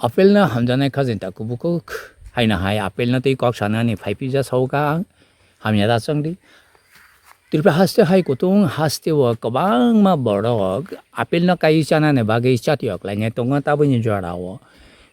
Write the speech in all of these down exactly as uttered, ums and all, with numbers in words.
Apple no hamjaknai kha jani takhuk bukhuk, haino hai apple no twi kok sanani phai pija sao kha ang, hamya da chwng di. Tripura haste hai kutung haste o kwbangma borok apple no kai chanani bagwi chatiyok lainai tongo tabukni jora o.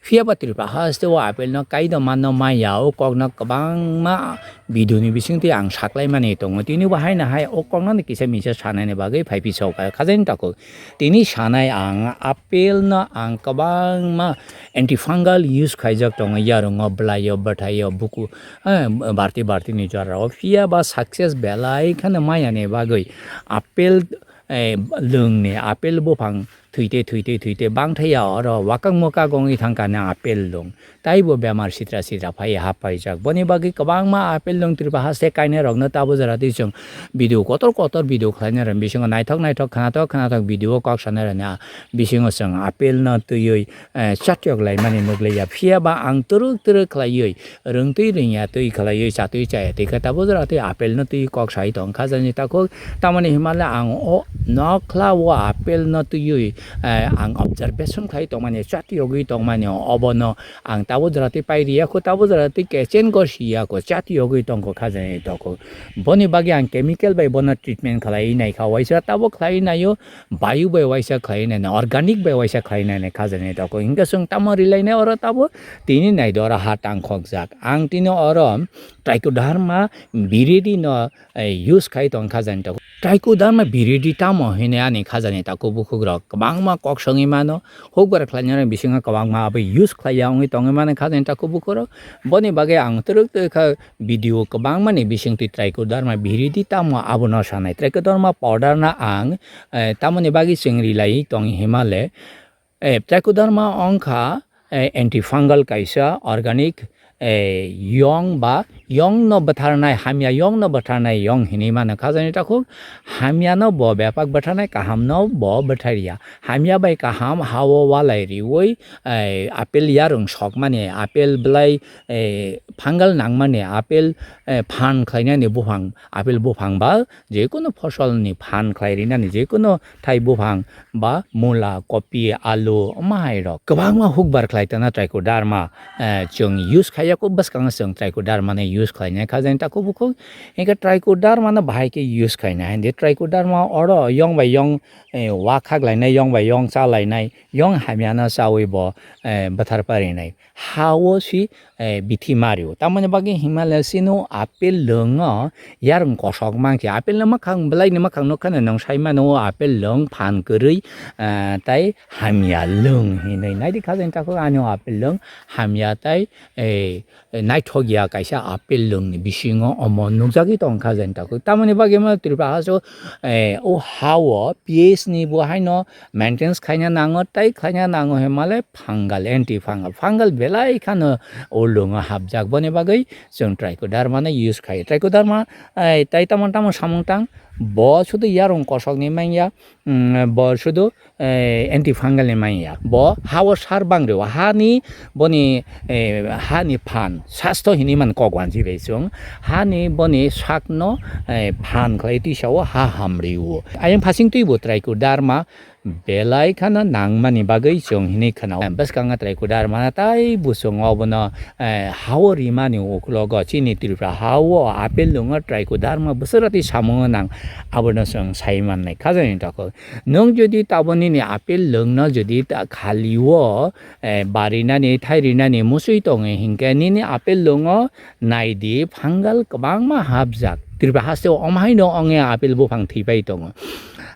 Phiya ba Tripura haste o apple no kai da manno manya, o kok no kwbangma video ni bisingtwi ang saklai mani tongo. Tini bo haino hai o kok no kisa misa sanani bagwi phai pisa o kha jani takhuk. Tini sanai ang apple no ang kwbangma antifungal use khaijak tongo, yarungo, bwlaio, bwthaio, buku, eh, barti barti ni jora o. Phiya ba success belai kheno maya ni bagwi apple, eh, lwng ni apple buphang thwite thwite thwite bangthaya oro wakang mwkak wngwi thangkha na apple lwng. Taibo bemar sitra sitra phai hap paijak. Boni bagwi kwbangma apple nwng Tripura haste kainai rokno tabo jora twi chwng video kotor kotor video khlainai rok bisingo naithok naithok khnathok khnathok video o kok sanai rokni bisingo chwng apple no twiwi, eh, chatyok laimani nukliya. Phiya ba ang twrwk twrwk khlaiwi rwngtwi rwngya twi khlaiwi chatwi chaya twi khe tabo jora twi apple no twi kok sai tong kha jani takhuk. Tamoni hinmale ang o nokhla o apple no twiwi, eh, ang observation khlai tongmani chatyogwi tongmani obono ang tabo jora twi pai riya kho, tabo jora twi kechen go siya kho, chati yogwi tongkho kha jani takhuk. Boni bagwi ang chemical bai bono treatment khlai nai kha, waisa tabo khlai naio, bayu bai waisa khlai nai, organic bai waisa khlai nai kha jani takhuk. Hinkhe chwng tamo rilai nai oro tabo, tini nai do oro ha tangkhok jak. Ang tini oro trichoderma viridi no eh, use khai tong kha jani takhuk. Trichoderma viridi tamo hinwi ani kha jani takhuk bukhuk rok kwbangma kok songwi mano, hukbar khlainai rok bisingo kwbangma abo use khlaiya wngwi tongwi mano kha jani takhuk bukhuk rok. Boni bagwi ang twrwk twrwk kha video kwbangma ni bisingtwi trichoderma viridi tamo abono sanai. Trichoderma powder no ang, eh, tamoni bagwi chwng rilai tong himale, Eh, trichoderma wng kha, eh, antifungal kaisa organic, eh, yong ba yong no bwtharnai, hamya yong no bwtharnai yong hinwi mano kha jani takhuk. Hamya no bo bepak bwtharnai, kaham no bo bwtharya. Hamya bai kaham ha-o walai riwi, eh, apple yarung sokmani, apple bwlai, eh, fungal nangmani, apple, eh, phan khlainani buphang, apple buphang ba jekunu fosol ni phan khlai rinani, jekunu thai buphang ba mula, kopi, alu, omo hai rok kwbangma hukbar khlai tana trichoderma, eh, chwng use khaiya kho, bwskango chwng trichoderma no use khlainai kha jani takhuk bukhuk. Hinkhe trichoderma no bahai khe use khainai, hindi trichoderma oro yong bai yong, eh, wa khak lainai, yong bai yong cha lainai, yong hamya no chawi bo, eh, bwthar parinai. Ha-o si, eh, bithi mario. Tamoni bagwi hinmale chini apple lwngo yarung kosok mankhe. Apple ni mwkhang, bwlai ni mwkhang nukha no nwng sai mano, o apple lwng phan kwrwi, eh, tai hamya lwng hinwi. Naidi kha jani takhuk ani o apple lwng hamya tai, eh, naithok ya kaisa apple lwng ni bisingo omo nukjagwi tong kha jani takhuk. Tamoni bagwi ma Tripura haste o, eh, o ha-o pH ni bo haino maintenance khaina nango, tai khaina nango hinmale fungal, anti fungal, fungal belai khano o lwngo hapjak. Boni bagwi chwng trichoderma no use khai. Trichoderma, eh, tai tamo tamo samung tang, bo sudu yarung kosok ni manya, mm, bo sudu, eh, anti fungal ni manya. Bo ha-o sar bang rwo, hani boni, eh, hani phan, sastho hinwi man kok wanji bai chwng, hani boni sakno, eh, phan khlai twi sao ha hamrio. Ayang phasing twi bo trichoderma belai khano nangmani bagwi chwng hinwi khna-o. Bwskango trichoderma tai bwswng obono, eh, ha-o rimani uklogo chini Tripura ha-o apple lwngo trichoderma bwswk rati samungo nang, abono chwng sai mannai kha jani takhuk. Nwng jodi tabok nini apple lwngno jodi ta khalio, eh, barinani, thairinani musui tongo hinkhe nini apple lwngo naidi fungal kwbangma hapjak. Tripura haste o omo haino ongya apple buphang thwipai tongo.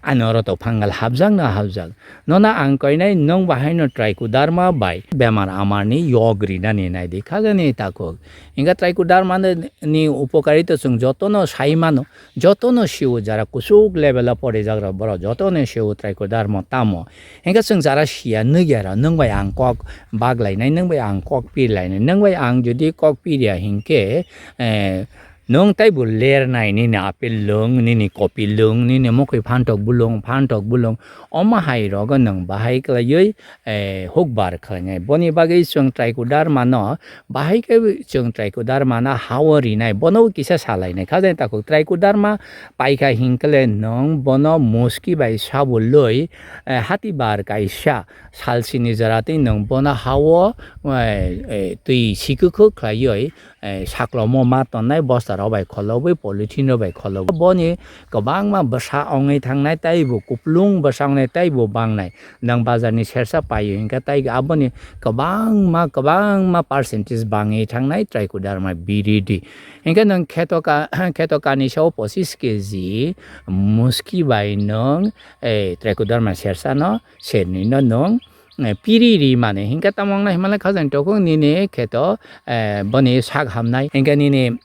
Ani oro to fungal hapjak na hapjak. Nono ang koinai nwng bahaino trichoderma bai bemar amarni yok rinani naidi kha jani takhuk. Hinkhe trichoderma ni upokarita chwng jotono sai mano, jotono sio jara kuchuk level o porijak rok borok jotono sio trichoderma tamo. Hinkhe chwng jara sia nukya rok nwng bai ang kok bak lainai, nwng bai ang kok pir lainai, nwng bai ang jodi kok pirya hinkhe, eh, Nwng taibo lernai, nini apple lwng, nini kopi lwng, nini mokoi phantok bulung, phantok bulung, omo hai rogo nwng bahai khlaiwi, eh, hukbar khlainai. Boni bagwi chwng Trichoderma no bahai khe chwng Trichoderma no ha-o rinai, bono kisa salainai. Khajani takhuk Trichoderma paikha hinkhe le nwng bono muski bai sabulwi, eh, hati bar kaisa salsini jora twi nwng bono ha-o, eh, eh, twi sikwkhwk khlaiwi, eh, saklomo ma tonnai bosta rok bai kholobwi, polythene rok bai kholobwi. Boni kwbangma bwsa wngwi thangnai, taibo kuplung bwsa wngnai, taibo bangnai. Nwng bazar ni sersa paio hinkhe tai aboni kwbangma, kwbangma percentage bangwi thangnai Trichoderma viridi. Hinkhe nwng kheto ka, kheto kanisa o pochis keji muski bai nwng, eh, Trichoderma sersa no, serni no nwng, eh, piri ri mani. Hinkhe tamo wngna himlai khajani takhuk nini kheto, eh, boni sak hamnai. Hinkhe nini,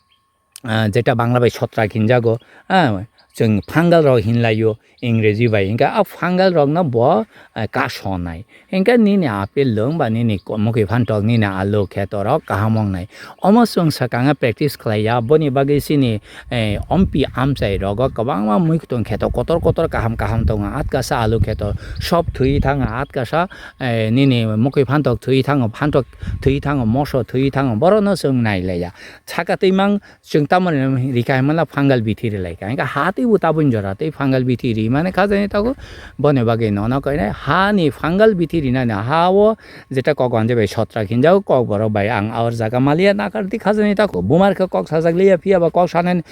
ah, jeta Bangla bai sotrak hinjago, ah, chwng fungal rok hinlaio Ingreji bai. Hinkhe a fungal rokno bo, eh, kasonai. Hinkhe nini apple lwng ba nini ko-, mokoi phantok nini alu kheto rok kaham wngnai. Omo chwng swkang practice khlai ya, boni bagwi chini, eh, ompi amchai rogo kwbangma muikwthwng kheto kotor kotor kaham kaham tongo. Atkasa alu kheto sop thwi thango, atkasa, eh, nini mokoi phantok thwi thango, phantok thwi thango, moso thwi thango, borokno chwng nai lai ya. Saka twi mang chwng tamoni rika himla fungal bithi ri lai kha. Hinkhe ha twi bo taboni jora tei fungal bithi ri mani khajani tago. Boni bagwi nono koinai hani fungal bithi rinani ha o jeta kok anja bai sotrak hinjago, kok borok bai ang aor jaga maliya nakar di khajani tago. Bumar khe kok sajak liya, phiya ba kok sanani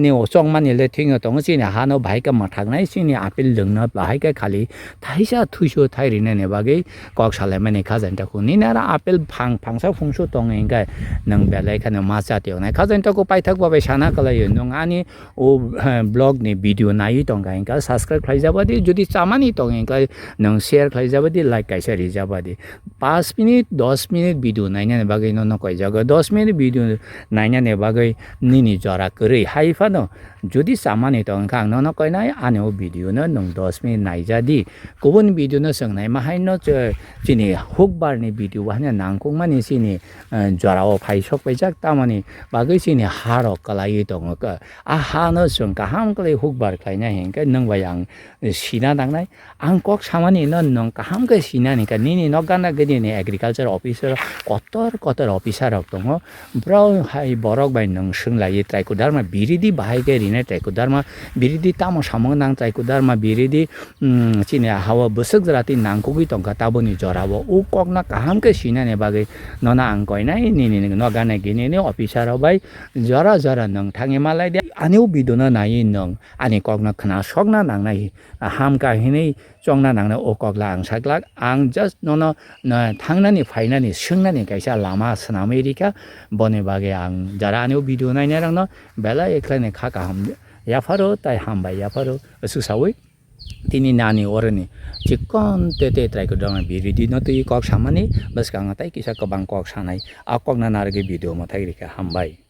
o chongmani le thwino tongo, chini hano bahai khe mwthaknai, chini apple lwngno bahai khe khali thaisa thuisu thai rinani bagwi kok salaimani khajani tago. Nini aro apple phang phangsa phungsu tongo hinkhe nwng belai kheno ma cha tiyoknai. Khajani tago paithak babai sana kwlaio, nwng ani o, eh, vlog ni video naiwi tongkha hinkhe subscribe khlaijabadi, jodi chamani tong hinkhe nwng share khlaijabadi, like kaisa rijabadi. Panch minute, dos minute video nainani bagwi nono koijago. Dos minute video nainani bagwi nini jora kwrwi hai phano jodi chamani tong hinkhe ang nono koinai ani o video no nwng dos minute naijadi. Kubun video no chwng naima haino chini hukbar ni video bo haino nangkukmani chini, eh, jorao phai sok paijak, tamoni bagwi chini ha rok kwlaiwi tongo khe. A ha no chwng kaham kwlai hukbar khlaina hinkhe nwng bai ang sina nangnai. Ang kok samani no nwng kaham khe sinani khe, nini nok gana gini ni agriculture officer kotor kotor officer rok tongo. Bro hai borok bai nwng swng lai, Trichoderma viridi bahai khe rinai, Trichoderma viridi tamo samung nang, Trichoderma viridi, mm, chini ha o bwswk jora twi nangkukwi tongkha taboni jora o. O kokno kaham khe sinani bagwi nono ang koinai nini no gana gini ni officer rok bai jora jora nwng thangwi malai di. Ani o video no naiwi nwng ani kokno khna sokna nangnai, hamkha hinwi chongna nangnai o kokla ang saklak. Ang just nono, no, thangnani phainani swngnani kaisa lama swnamwi rikha. Boni bagwi ang jara ani o video nainai rokno belai khlaini kha kaham yapharo tai hambai yapharo. Aswk sawi tini nani oroni chikon tete Trichoderma viridi no twi kok samani bwskango tai kisa kwbang kok sanai. A kokno narwgwi video mwthai rikha. Hambai.